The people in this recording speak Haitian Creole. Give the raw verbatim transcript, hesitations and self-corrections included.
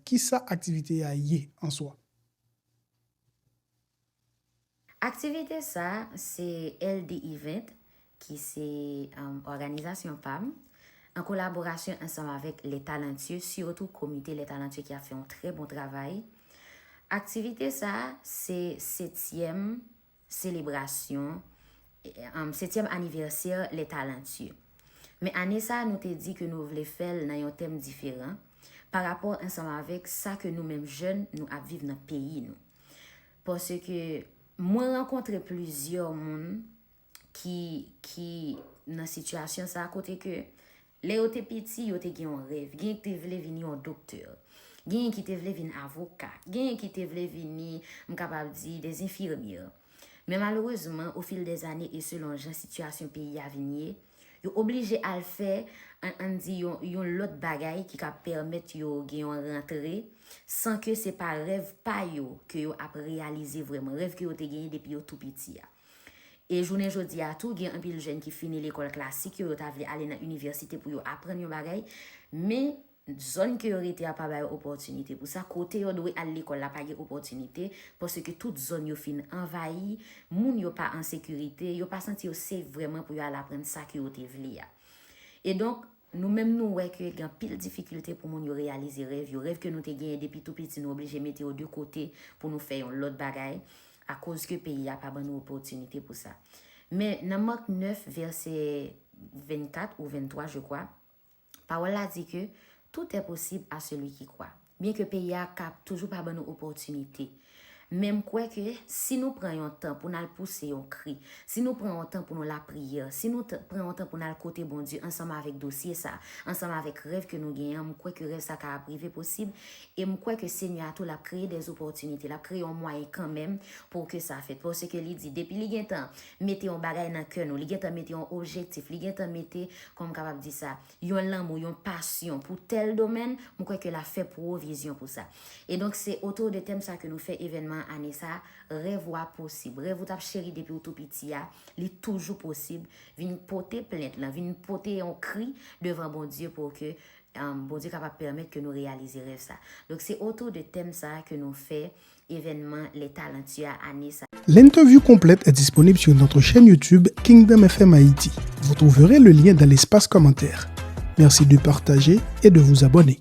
kisa aktivite a ye an swa? Aktivite sa se L D Event, ki se um, òganizasyon pa m, an kolaborasyon ansanm avèk Les Talentueux, sitou komite Les Talentueux ki ap fè yon trè bon travay. Aktivite sa se setyèm selebrasyon, um, setyèm anivèsè Les Talentueux. Men ane sa, nou te di ke nou vle fè l nan yon tèm diferan pa rapò ansanm avèk sa ke nou menm jèn nou ap viv nan peyi nou. Paske mwen rankontre plizyè moun ki, ki nan sitiyasyon sa kote ke lè yo te piti, yo te gen yon rèv. Genyen ki te vle vin yon doktè. Genyen ki te vle vin avoka. Genyen ki te vle vini, m kapab di, des infirmières. Men malerezman, au fil des années e selon jan sitiyasyon peyi a vin ye, yo oblije al fè, an, ann di, yon, yon lòt bagay ki ka pèmèt yo gen yon rantre san ke se pa rèv pa yo ke yo ap reyalize vrèman, rèv ke yo te genyen depi yo tou piti a. E jounen jodi a tou, gen anpil jèn ki fini lekòl klasik yo, yo ta vle ale nan inivèsite pou yo aprann yon bagay, men zòn ke yo rete a pa ba yo opòtinite pou sa, kote yo dwe al lekòl la pa gen opòtinite, paske tout zòn yo fin anvayi, moun yo pa an sekirite, yo pa santi yo safe vrèman pou yo al aprann sa ke yo te vle a. E donk, nou menm nou wè ke gen anpil difikilte pou moun yo reyalize rèv yo, rèv ke nou te genyen depi tou piti, nou oblije mete yo de kote pou nou fè yon lòt bagay, akoz ke peyi a pa ban nou opòtinite pou sa. Men nan Mak nèf, vèsè vennkat ou venntwa, je crois, pawòl la di ke tout est possible à celui qui croit. Byen ke peyi a ka toujou pa ban nou opòtinite, men m kwè ke si nou pran yon tan pou n al pouse yon kri, si nou pran yon tan pou nou lapriyè, si nou t- pran yon tan pou n al kote Bondye ansanm avèk dosye sa, ansanm avèk rèv ke nou genyen an, m kwè ke rèv sa ka ap rive posib. E m kwè ke Senyè a tou l ap kreye des opportunités, l ap kreye yon mwayen kanmenm pou ke sa fèt. Paske li di, depi li gentan mete yon bagay nan kè nou, li gentan mete yon objektif, li gentan mete, kòman m kapab di sa, yon lanmou, yon pasyon pou tèl domèn, m kwè ke l ap fè pwovizyon pou sa. E donk, se otou de tèm sa ke nou fè evènman ane sa, rèv ou a posib. Rèv ou t ap cheri depi ou tou piti a, li toujou posib. Vin pote plent lan, vin pote yon kri devan Bondye pou ke um, Bondye kapab pèmèt ke nou reyalize rèv sa. Donk, se otou de tèm sa ke nou fè evènman Les Talentueux a ane sa. L'interview complète est disponible sur notre chaîne YouTube Kingdom F M Haïti. Vous trouverez le lien dans l'espace commentaire. Merci de partager et de vous abonner.